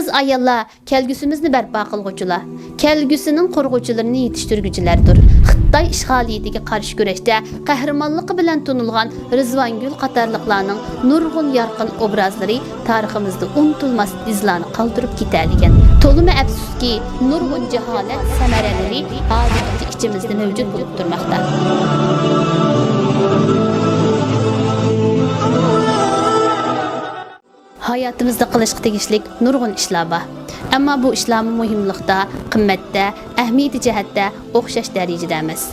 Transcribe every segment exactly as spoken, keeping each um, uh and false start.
بىز ئاياللار كەلگۈسىمىزنى بەرپا قىلغۇچىلار، كەلگۈسىنىڭ قۇرغۇچىلىرىنى يېتىشتۈرگۈچىلەردۇر. خىتاي ئىشغالىيىتىگە قارشى كۈرەشتە قەھرىمانلىقى بىلەن تونۇلغان رىزۋانگۈل قاتارلىقلارنىڭ نۇرغۇن يارقىن ئوبرازلىرى تارىخىمىزدا ئۇنتۇلماس ئىزلارنى قالدۇرۇپ كېتەلىگەن. تولىمۇ ئەپسۇسكى، نۇرغۇن جاھالەت سەمەرىلىرى ھازىرغىچە ئىچىمىزدە مەۋجۇت بولۇپ تۇرماقتا. ھاياتىمىزدا قىلىشقا تېگىشلىك نۇرغۇن ئىشلار بار. ئەمما بۇ ئىشلارمۇ مۇھىملىقتا، قىممەتتە، ئەھمىيىتى جەھەتتە ئوخشاش دەرىجىدە ئەمەس.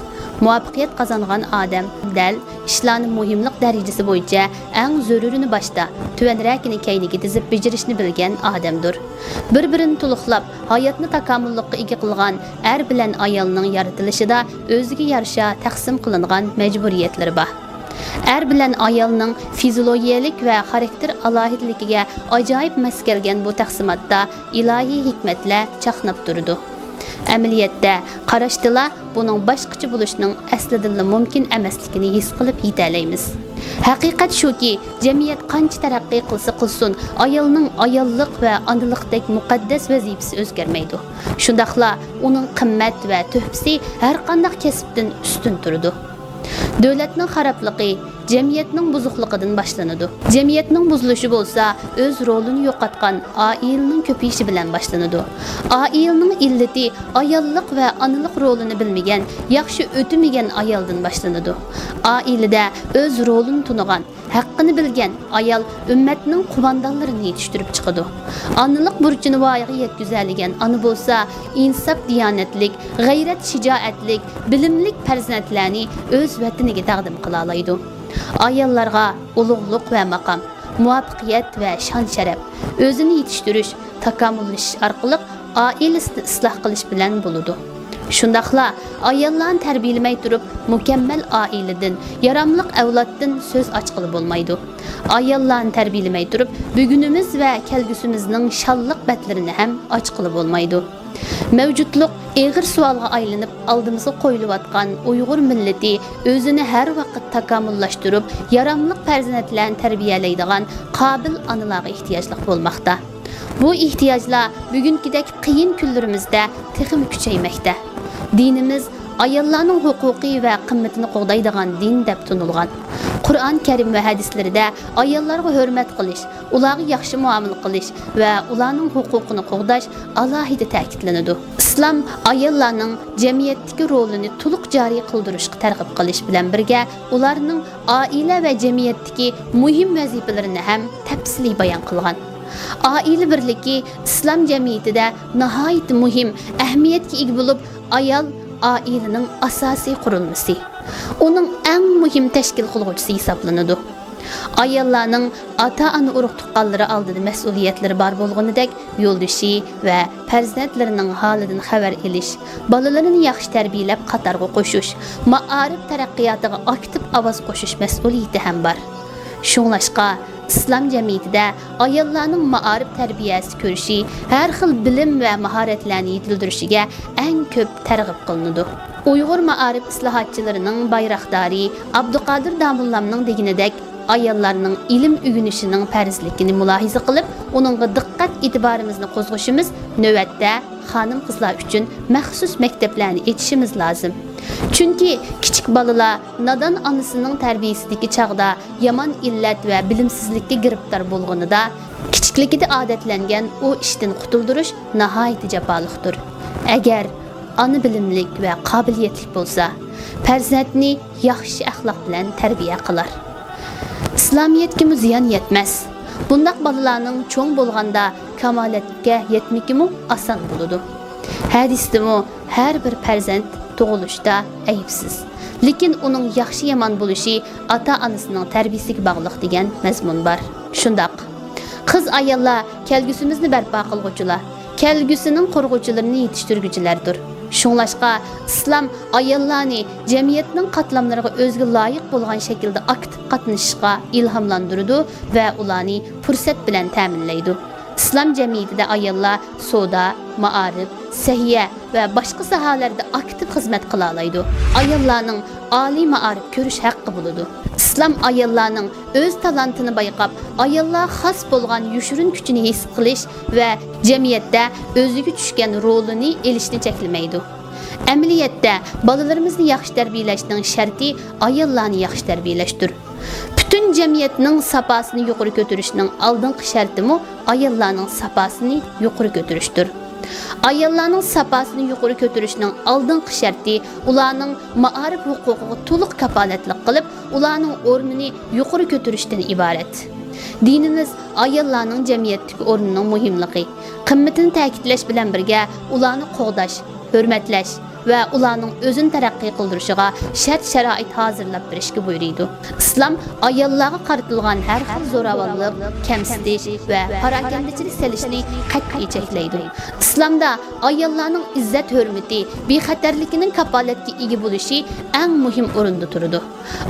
مۇۋەپپەقىيەت قازانغان ئادەم دەل ئىشلارنى مۇھىملىق دەرىجىسى بويىچە ئەڭ زۆرۈرىنى باشتا، تۆۋەنرەكىنى كەينىگە تىزىپ بېجىرىشنى بىلگەن ئادەمدۇر. بىر-بىرىنى تولۇقلاپ، ھاياتنى تاكامۇللۇققا ئىگە قىلغان ئەر بىلەن ئايالنىڭ يارىتىلىشىدا ئۆزىگە يارىشا تەقسىم قىلىنغان مەجبۇرىيەتلىرى بار. ئەر بىلەن ئايالنىڭ فىزىولوگىيەلىك ۋە خاراكتېر ئالاھىدىلىكىگە ئاجايىپ ماس كەلگەن بۇ تەقسىماتتا ئىلاھىي ھېكمەتلەر چاقناپ تۇرىدۇ. ئەمەلىيەتتە قاراشتىلا بۇنىڭ باشقىچە بولۇشىنىڭ ئەسلىدىنلا مۇمكىن ئەمەسلىكىنى ھېس قىلىپ يېتەلەيمىز. ھەقىقەت شۇكى، جەمئىيەت قانچە تەرەققىي قىلسا قىلسۇن، ئايالنىڭ ئاياللىق ۋە ئانىلىقتەك مۇقەددەس ۋەزىپىسى ئۆزگەرمەيدۇ. شۇنداقلا ئۇنىڭ قىممەت ۋە تۆھپىسى ھەرقانداق كەسىپتىن ئۈستۈن تۇرىدۇ. دۆلەتنىڭ خارابلىقى جەمئىيەتنىڭ بۇزۇقلۇقىدىن باشلىنىدۇ. جەمئىيەتنىڭ بۇزۇلۇشى بولسا ئۆز رولىنى يوقاتقان ئائىلىنىڭ كۆپىيىشى بىلەن باشلىنىدۇ. ئائىلىنىڭ ئىللىتى ئاياللىق ۋە ئانىلىق رولىنى بىلمىگەن، ياخشى ئۆتىمىگەن ئايالدىن باشلىنىدۇ. ئائىلىدە ئۆز رولىنى تونۇغان، ھەققىنى بىلگەن ئايال ئۈممەتنىڭ قوماندانلىرىنى يېتىشتۈرۈپ چىقىدۇ. ئانىلىق بۇرچىنى ۋايىغا يەتكۈزەلىگەن ئانا بولسا ئىنساپ-دىيانەتلىك، غەيرەت-شىجائەتلىك، بىلىملىك پەرزەنتلەرنى ئۆز ۋەتىنىگە تەقدىم قىلالايدۇ. ئاياللارغا ئۇلۇغلۇق ۋە ماقام، مۇۋەپپەقىيەت ۋە شان-شەرەپ، ئۆزىنى يېتىشتۈرۈش، تاكامۇللىشىش ئارقىلىق ئائىلىسىنى ئىسلاھ قىلىش بىلەن بولىدۇ. شۇنداقلا ئاياللارنى تەربىيەلىمەي تۇرۇپ، مۇكەممەل ئائىلىدىن، ياراملىق ئەۋلادتىن سۆز ئاچقىلى بولمايدۇ. ئاياللارنى تەربىيەلىمەي تۇرۇپ، بۈگۈنىمىز ۋە كەلگۈسىمىزنىڭ شانلىق بەتلىرىنى ھەم ئاچقىلى بولمايدۇ. مەۋجۇتلۇق ئېغىر سوئالغا ئايلىنىپ، ئالدىمىزغا قويۇلۇۋاتقان ئۇيغۇر مىللىتى ئۆزىنى ھەر ۋاقىت تاكامۇللاشتۇرۇپ، ياراملىق پەرزەنتلەرنى تەربىيەلەيدىغان قابىل ئانىلارغا ئېھتىياجلىق بولماقتا. بۇ ئېھتىياجلار بۈگۈنكىدەك قىيىن كۈنلىرىمىزدە تېخىمۇ كۈچەيمەكتە. دىنىمىز ئاياللارنىڭ ھوقۇقى ۋە قىممىتىنى قوغدايدىغان دىن دەپ تونۇلغان. قۇرئان كەرىم ۋە ھەدىسلىرىدە ئاياللارغا ھۆرمەت قىلىش، ئۇلارغا ياخشى مۇئامىلە قىلىش ۋە ئۇلارنىڭ ھوقۇقىنى قوغداش ئالاھىدە تەكىتلىنىدۇ. ئىسلام ئاياللارنىڭ جەمئىيەتتىكى رولىنى تولۇق جارى قىلدۇرۇشقا تەرغىب قىلىش بىلەن بىرگە، ئۇلارنىڭ ئائىلە ۋە جەمئىيەتتىكى مۇھىم ۋەزىپىلىرىنى ھەم تەپسىلىي بايان قىلغان. ئائىلە بىرلىكى ئىسلام جەمئىيىتىدە ناھايىتى مۇھىم ئەھمىيەتكە ئىگە بولۇپ، ئايال ئائىلىنىڭ ئاساسىي قۇرۇلمىسى، ئۇنىڭ ئەڭ مۇھىم تەشكىل قىلغۇچىسى ھېسابلىنىدۇ. ئاياللارنىڭ ئاتا-ئانا، ئۇرۇق-تۇغقانلىرى ئالدىدا مەسئۇلىيەتلىرى بار بولغىنىدەك، يولدىشى ۋە پەرزەنتلىرىنىڭ ھالىدىن خەۋەر ئېلىش، بالىلىرىنى ياخشى تەربىيەلەپ قاتارغا قوشۇش، مائارىپ تەرەققىياتىغا ئاكتىپ ئاۋاز قوشۇش مەسئۇلىيىتى ھەم بار. شۇڭلاشقا، ئىسلام جەمئىيىتىدە ئاياللارنىڭ مائارىپ تەربىيەسى كۈرىشى، ھەر خىل بىلىم ۋە ماھارەتلەرنى يېتىلدۈرۈشىگە ئەڭ كۆپ تەرغىب قىلىنىدۇ. ئۇيغۇر مائارىپ ئىسلاھاتچىلىرىنىڭ بايراقدارى ئابدۇقادىر داموللامنىڭ دېگىنىدەك، ئاياللارنىڭ ئىلىم ئۆگىنىشىنىڭ پەرزلىكىنى مۇلاھىزە قىلىپ، ئۇنىڭغا دىققەت ئېتىبارىمىزنى قوزغىشىمىز، نۆۋەتتە خانىم-قىزلار ئۈچۈن مەخسۇس مەكتەپلەرنى ئېچىشىمىز لازىم. چۈنكى كىچىك بالىلار نادان ئانىسىنىڭ تەربىيەسىدىكى چاغدا يامان ئىللەت ۋە بىلىمسىزلىككە گىرىپتار بولغىنىدا، كىچىكلىكىدە ئادەتلەنگەن ئۇ ئىشتىن قۇتۇلدۇرۇش ناھايىتى جاپالىقتۇر. ئەگەر ئانا بىلىملىك ۋە قابىلىيەتلىك بولسا، پەرزەنتنى ياخشى ئەخلاق بىلەن تەربىيە قىلار. ئىسلامىيەتكىمۇ زىيان يەتمەس. بۇنداق بالىلارنىڭ چوڭ بولغاندا كامالەتكە يەتمىكىمۇ ئاسان بولىدۇ. ھەدىستىمۇ ھەر بىر پەرزەنت تۇغۇلۇشتا ئەيىبسىز. لېكىن ئۇنىڭ ياخشى-يامان بولۇشى ئاتا-ئانىسىنىڭ تەربىيىسىگە باغلىق دېگەن مەزمۇن بار. شۇنداق. قىز-ئاياللار كەلگۈسىمىزنى بەرپا قىلغۇچىلار، كەلگۈسىنىڭ قۇرغۇچىلىرىنى يېتىشتۈرگۈچىلەردۇر. شۇڭلاشقا، ئىسلام ئاياللارنى جەمئىيەتنىڭ قاتلاملىرىغا ئۆزىگە لايىق بولغان شەكىلدە ئاكتىپ قاتنىشىشقا ئىلھاملاندۇرىدۇ ۋە ئۇلارنى پۇرسەت بىلەن تەمىنلەيدۇ. ئىسلام جەمئىيىتىدە ئاياللار سودا، مائارىپ، سەھىيە ۋە باشقا ساھەلەردە ئاكتىپ خىزمەت قىلالايدۇ. ئاياللارنىڭ ئالىي مائارىپ كۆرۈش ھەققى بولىدۇ. ئىسلام ئاياللارنىڭ ئۆز تالانتىنى بايقاپ، ئاياللارغا خاس بولغان يوشۇرۇن كۈچىنى ھېس قىلىش ۋە جەمئىيەتتە ئۆزىگە چۈشكەن رولىنى ئېلىشنى چەكلىمەيدۇ. ئەمەلىيەتتە، بالىلىرىمىزنى ياخشى تەربىيەلەشنىڭ شەرتى ئاياللارنى ياخشى تەربىيەلەشتۇر. پۈتۈن جەمئىيەتنىڭ ساپاسىنى يۇقىرى كۆتۈرۈشنىڭ ئالدىنقى شەرتىمۇ ئاياللارنىڭ ساپاسىنى يۇقىرى كۆتۈرۈشتۇر. ئاياللارنىڭ ساپاسىنى يۇقىرى كۆتۈرۈشنىڭ ئالدىنقى شەرتى ئۇلارنىڭ مائارىپ ھوقۇقىغا تولۇق كاپالەتلىك قىلىپ، ئۇلارنىڭ ئورنىنى يۇقىرى كۆتۈرۈشتىن ئىبارەت. دىنىمىز ئاياللارنىڭ جەمئىيەتتىكى ئورنىنىڭ مۇھىملىقى، قىممىتىنى تەكىتلەش بىلەن بىرگە، ئۇلارنى قوغداش، ھۆرمەتلەش ۋە ئۇلارنىڭ ئۆزىنى تەرەققىي قىلدۇرۇشىغا شەرت-شارائىت ھازىرلاپ بېرىشكە بۇيرۇيدۇ. ئىسلام ئاياللارغا قارىتىلغان ھەر خىل زوراۋانلىق، كەمسىتىش ۋە پاراكەندىچىلىك سېلىشنى قەتئىي چەكلەيدۇ. ئىسلامدا ئاياللارنىڭ ئىززەت-ھۆرمىتى، بىخەتەرلىكىنىڭ كاپالەتكە ئىگە بولۇشى ئەڭ مۇھىم ئورۇندا تۇرىدۇ.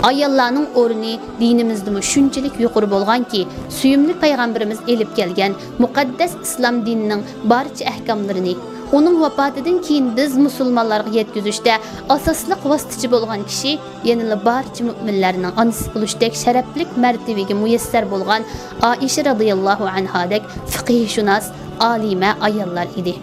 ئاياللارنىڭ ئورنى دىنىمىزدىمۇ شۇنچىلىك يۇقىرى بولغانكى، سۆيۈملۈك پەيغەمبىرىمىز ئېلىپ كەلگەن مۇقەددەس ئىسلام دىنىنىڭ بارچە ئەھكاملىرىنى، ئۇنىڭ ۋاپاتىدىن كېيىن بىز مۇسۇلمانلارغا يەتكۈزۈشتە ئاساسلىق ۋاسىتىچى بولغان كىشى يەنىلا بارچە مۆمىنلەرنىڭ ئانىسى بولۇشتەك شەرەپلىك مەرتىۋىگە مۇيەسسەر بولغان ئائىشە رەزىياللاھۇ ئەنھادەك فىقىھشۇناس، ئالىمە ئاياللار ئىدى.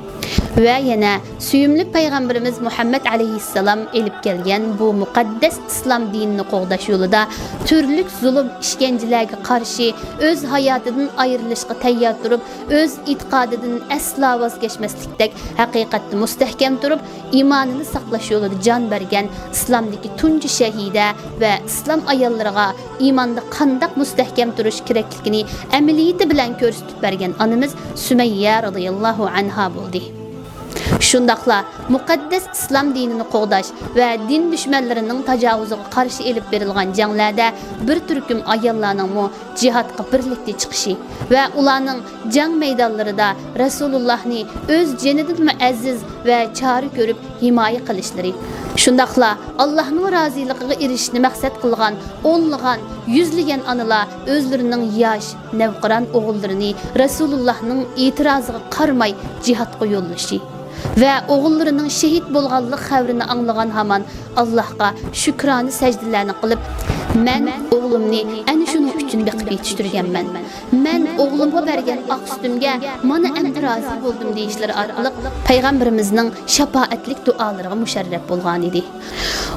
ۋە يەنە سۆيۈملۈك پەيغەمبىرىمىز مۇھەممەد ئەلەيھىسسالام ئېلىپ كەلگەن بۇ مۇقەددەس ئىسلام دىنىنى قوغداش يولىدا تۈرلۈك زۇلۇم، ئىشكەنجىلەرگە قارشى ئۆز ھاياتىدىن ئايرىلىشقا تەييار تۇرۇپ، ئۆز ئېتىقادىدىن ئەسلا ۋاز كەچمەسلىكتەك ھەقىقەتتە مۇستەھكەم تۇرۇپ، ئىمانىنى ساقلاش يولىدا جان بەرگەن ئىسلامدىكى تۇنجى شەھىدە ۋە ئىسلام ئاياللىرىغا ئىماندا قانداق مۇستەھكەم تۇرۇش كېرەكلىكىنى ئەمەلىيىتى بىلەن كۆرسىتىپ بەرگەن ئانىمىز سۈمەييە رەزىياللاھۇ ئەنھا بولدى. شۇنداقلا مۇقەددەس ئىسلام دىنىنى قوغداش ۋە دىن دۈشمەنلىرىنىڭ تاجاۋۇزىغا قارشى ئېلىپ بېرىلغان جەڭلەردە بىر تۈركۈم ئاياللارنىڭمۇ جىھادقا بىرلىكتە چىقىشى ۋە ئۇلارنىڭ جەڭ مەيدانلىرىدا رەسۇلۇللاھنى ئۆز جېنىدىنمۇ ئەزىز ۋە چارە كۆرۈپ ھىمايە قىلىشلىرى، شۇنداقلا ئاللاھنىڭ رازىلىقىغا ئېرىشىشنى مەقسەت قىلغان ئونلىغان، يۈزلىگەن ئانىلار ئۆزلىرىنىڭ ياش، نەۋقىران ئوغۇللىرىنى رەسۇلۇللاھنىڭ ئېتىرازىغا قارىماي جىھادقا يوللىشى ۋە ئوغۇللىرىنىڭ شېھىت بولغانلىق خەۋىرىنى ئاڭلىغان ھامان ئاللاھقا شۈكرانە سەجدىلەرنى قىلىپ، مەن ئوغلۇمنى ئەنە شۇنىڭ ئۈچۈن بېقىپ يېتىشتۈرگەنمەن، مەن ئوغلۇمغا بەرگەن ئاق سۈتۈمگە مانا ئەمدى رازى بولدۇم دېيىشلىرى ئارقىلىق پەيغەمبىرىمىزنىڭ شاپائەتلىك دۇئالىرىغا مۇشەررەپ بولغانىدى.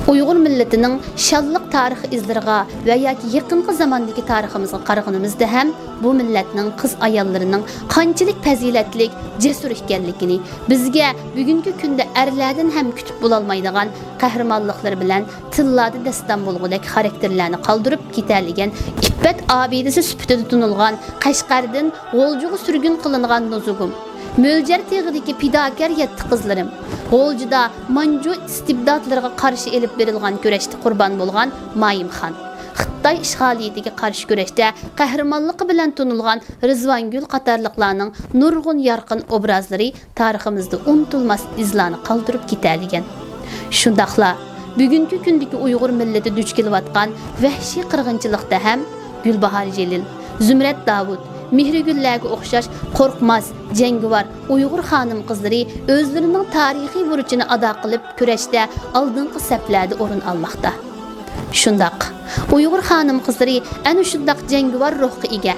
ئۇيغۇر مىللىتىنىڭ شانلىق تارىخ ئىزلىرىغا ۋە ياكى يېقىنقى زاماندىكى تارىخىمىزغا قارىغىنىمىزدا ھەم بۇ مىللەتنىڭ قىز ئاياللىرىنىڭ قانچىلىك پەزىلەتلىك، جەسۇر ئىكەنلىكىنى، بىزگە بۈگۈنكى كۈندە ئەرلەردىن ھەم كۈتۈپ بولالمايدىغان قەھرىمانلىقلىرى بىلەن تىللاردا داستان بولغۇدەك خاراكتېرلەرنى قالدۇرۇپ كېتەلىگەن ئىپپەت ئابىدىسى سۈپىتىدە تونۇلغان قەشقەردىن غۇلجىغا سۈرگۈن قىلىنغان نۇزۇگۇم، مۆلجەر تېغىدىكى پىداكار يەتتە قىزلىرىم، غۇلجىدا مانجۇ ئىستىبداتلىرىغا قارشى ئېلىپ بېرىلغان كۈرەشتە قۇربان بولغان مايىمخان، خىتاي ئىشغالىيىتىگە قارشى كۈرەشتە قەھرىمانلىقى بىلەن تونۇلغان رىزۋانگۈل قاتارلىقلارنىڭ نۇرغۇن يارقىن ئوبرازلىرى تارىخىمىزدا ئۇنتۇلماس ئىزلارنى قالدۇرۇپ كېتەلىگەن. شۇنداقلا بۈگۈنكى كۈندىكى ئۇيغۇر مىللىتى دۇچ كېلىۋاتقان ۋەھشىي قىرغىنچىلىقتا ھەم گۈلباھار جېلىل، زۇمرەت داۋۇت، مېھرىگۈللەرگە ئوخشاش قورقماس، جەڭگىۋار ئۇيغۇر خانىم-قىزلىرى ئۆزلىرىنىڭ تارىخىي بۇرچىنى ئادا قىلىپ، كۈرەشتە ئالدىنقى سەپلەردە ئورۇن ئالماقتا. شۇنداق، ئۇيغۇر خانىم-قىزلىرى ئەنە شۇنداق جەڭگىۋار روھقا ئىگە،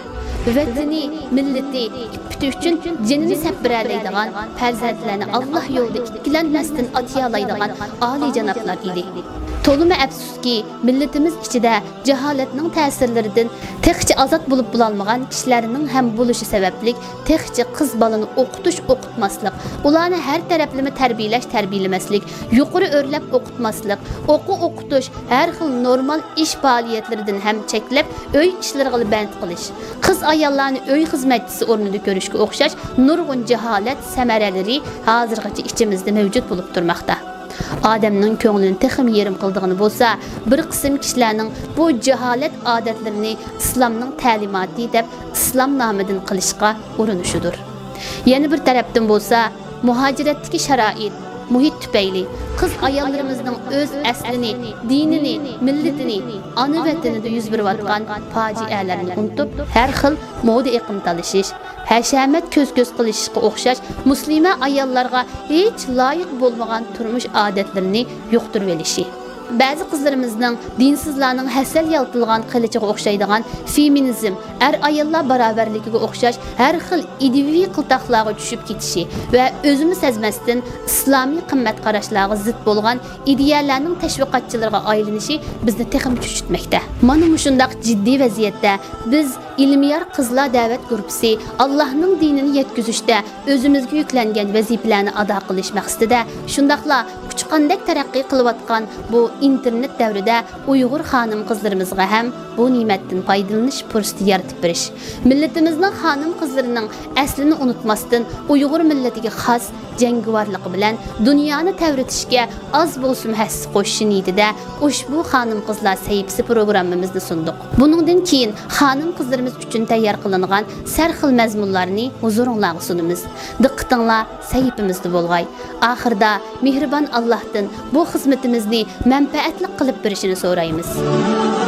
ۋەتىنى، مىللىتى، ئىپپىتى ئۈچۈن جېنىنى سەپ بېرەلەيدىغان، پەرزەنتلەرنى ئاللاھ يولىدا ئىككىلەنمەستىن ئاتىيالايدىغان ئالىيجانابلار ئىدى. تولىمۇ ئەپسۇسكى، مىللىتىمىز ئىچىدە جاھالەتنىڭ تەسىرلىرىدىن تېخىچە ئازاد بولۇپ بولالمىغان كىشىلەرنىڭ ھەم بولۇشى سەۋەبلىك، تېخىچە قىز بالىنى ئوقۇتۇش، ئوقۇتماسلىق، ئۇلارنى ھەر تەرەپلىمە تەربىيەلەش، تەربىيەلىمەسلىك، يۇقىرى ئۆرلەپ ئوقۇتماسلىق، ئوقۇ ئوقۇتۇش، ھەر خىل نورمال ئىش پائالىيەتلىرىدىن ھەم چەكلەپ، ئۆي ئىشلىرىغىلا بەند قىلىش، قىز ئاياللارنى ئۆي خىزمەتچىسى ئورنىدا كۆرۈشكە ئوخشاش نۇرغۇن جاھالەت سەمەرىلىرى ھازىرغىچە ئىچىمىزدە مەۋجۇت بولۇپ تۇرماقتا. ئادەمنىڭ كۆڭلىنى تېخىمۇ يېرىم قىلىدىغىنى بولسا، بىر قىسىم كىشىلەرنىڭ بۇ جاھالەت ئادەتلىرىنى ئىسلامنىڭ تەلىماتى دەپ ئىسلام نامىدىن قىلىشقا ئۇرۇنۇشىدۇر. يەنە بىر تەرەپتىن بولسا، مۇھاجىرەتتىكى شارائىت، مۇھىت تۈپەيلى قىز ئاياللىرىمىزنىڭ ئۆز ئەسلىنى، دىنىنى، مىللىتىنى، ئانا ۋەتىنىدە يۈز بېرىۋاتقان پاجىئەلەرنى ئۇنتۇپ، ھەر خىل مودا ئېقىم تالىشىش، ھەشەمەت كۆز-كۆز قىلىشىشقا ئوخشاش مۇسلىمە ئاياللارغا ھېچ لايىق بولمىغان تۇرمۇش ئادەتلىرىنى يۇقتۇرۇۋېلىشى. بەزى قىزلىرىمىزنىڭ دىنسىزلارنىڭ ھەسەل يالتىلىغان قىلىچىغا ئوخشايدىغان فېمىنىزم، ئەر-ئاياللار باراۋەرلىكىگە ئوخشاش ھەر خىل ئىدىيىۋى قىلتاقلارغا چۈشۈپ كېتىشى ۋە ئۆزىمۇ سەزمەستىن ئىسلامىي قىممەت قاراشلارغا زىت بولغان ئىدىيەلەرنىڭ تەشۋىقاتچىلىرىغا ئايلىنىشى بىزنى تېخىمۇ چۆچۈتمەكتە. مانا مۇشۇنداق جىددىي ۋەزىيەتتە بىز ئىلمىيار قىزلار دەۋەت گۇرۇپپىسى ئاللاھنىڭ دىنىنى يەتكۈزۈشتە ئۆزىمىزگە يۈكلەنگەن ۋەزىپىلەرنى ئادا قىلىش مەقسىتىدە، شۇنداقلا ئۇچقاندەك تەرەققىي قىلىۋاتقان بۇ ئىنتېرنېت دەۋرىدە ئۇيغۇر خانىم-قىزلىرىمىزغا ھەم بۇ نېمەتتىن پايدىلىنىش پۇرسىتى يارىتىپ بېرىش، مىللىتىمىزنىڭ خانىم-قىزلىرىنىڭ ئەسلىنى ئۇنتۇماستىن، ئۇيغۇر مىللىتىگە خاس جەڭگىۋارلىقى بىلەن دۇنيانى تەۋرىتىشكە ئاز بولسىمۇ ھەسسە قوشۇشى نىيىتىدە ئۇشبۇ خانىم-قىزلار سەھىپىسى پروگراممىمىزنى سۇندۇق. بۇنىڭدىن كېيىن خانىم-قىزلىرىمىز ئۈچۈن تەييار قىلىنغان سەرخىل مەزمۇنلارنى ھۇزۇرۇڭلارغا سۇنىمىز. دىققىتىڭلار سەھىپىمىزدە بولغاي. ئاخىرىدا مېھرىبان ئاللاھتىن بۇ خىزمىتىمىزنى مەنپەئەتلىك قىلىپ بېرىشىنى سورايمىز.